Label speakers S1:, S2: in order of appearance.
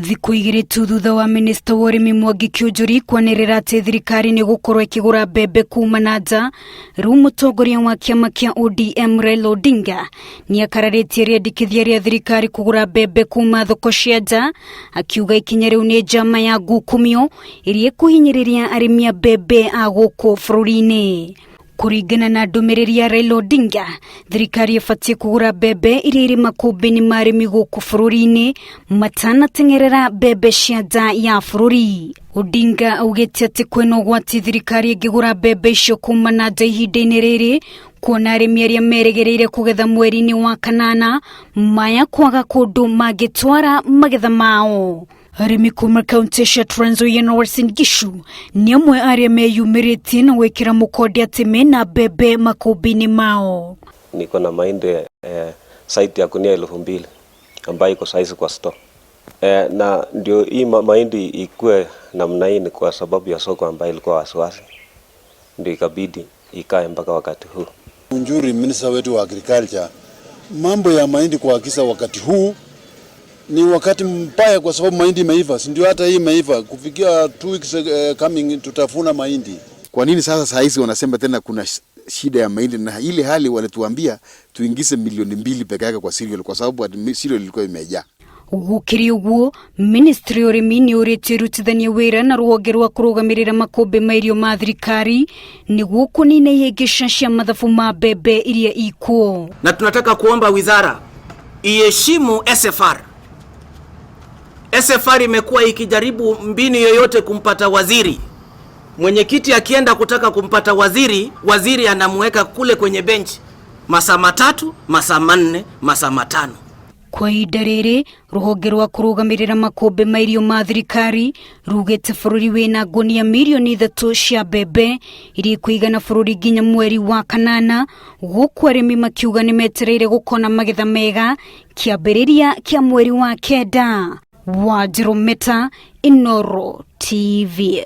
S1: Thikũ igĩrĩ tu thutha wa minista wa ũrĩmi Mwangi Kĩũnjũri kwanĩrĩra atĩ thirikari nĩ gũkorwo ĩkĩgũra mbembe kuma na nja, rĩu mũtongoria wa kĩama kĩa ODM Raila Odinga nĩ akararĩtie rĩendekithia rĩa thirikari kũgũra mbembe kuma thoko cia nja, akiuga ikinya rĩu nĩ njama ya ngukumio ĩrĩa ĩkũhinyĩrĩria arĩmi a mbembe a gũkũ bũrũri-inĩ. Kũringana na ndũmĩrĩri ya Raila Odinga, thirikari ĩbatiĩ kũgũra mbembe iria irĩ makũmbĩ-inĩ ma arĩmi gũkũ bũrũri-inĩ matanateng'erera mbembe cia nja ya bũrũri. Odinga augĩte atĩ kwĩna ũgwati thirikari ĩngĩgũra mbembe icio kuma na nja ihinda-inĩ rĩrĩ, kuona arĩmi arĩa merĩgĩrĩire kũgetha mweri-inĩ wa kanana maya kwaga kũndũ mangĩtwara magetha mao. Arĩmi kuma kaunti cia Trans Nzoia na Uasin Gishu nĩ amwe arĩa meyumĩrĩtie na gwĩkĩra mũkonde atĩ mena mbembe makũmbĩ-inĩ mao.
S2: Niko na mahindi site ya gunia 2000 ambayo iko saizi kwa store. Na ndio hii mahindi ikue namna hii ni kwa sababu ya soko ambayo ilikuwa wasiwasi, ndio ikabidi ikae mpaka wakati huu.
S3: Njuri, minister wetu wa agriculture, mambo ya mahindi kuagiza wakati huu ni wakati mbaya, kwa sababu mahindi imeiva, si ndio? Hata hii imeiva kufikia 2 weeks coming tutavuna mahindi.
S4: Kwa nini sasa saa hizi wanasema tena kuna shida ya mahindi, na ile hali walituambia tuingize milioni 2 peke yake kwa cereal, kwa sababu cereal ilikuwa imejaa.
S1: Gũkĩrĩ ũguo, ministry ya ũrĩmi nĩ ũrĩtie ĩrutithanie wĩra na rũhonge rwa kũrũgamĩrĩra makũmbĩ ma irio ma thirikari nĩguo kũnina ihĩngĩca cia mathabu ma mbembe iria ikuo.
S5: Na tunataka kuomba wizara iheshimu SFR. SFR imekuwa ikijaribu mbinu yoyote kumpata waziri. Mwenyekiti akienda kutaka kumpata waziri, waziri anamweka kule kwenye bench masaa 3, masaa 4, masaa 5.
S1: Kwa ihinda rĩrĩ, rũhonge rwa kũrũgamĩrĩra makũmbĩ ma irio ma thirikari rugĩte bũrũri wĩna ngunia mirioni 3 cia mbembe iria ikũigana bũrũri nginya mweri wa kanana, gũkũ arĩmi makiuga nĩ metereire gũkona magetha mega kĩambĩrĩria kĩa mweri wa kenda. Wanjirũ Meta, Inooro TV.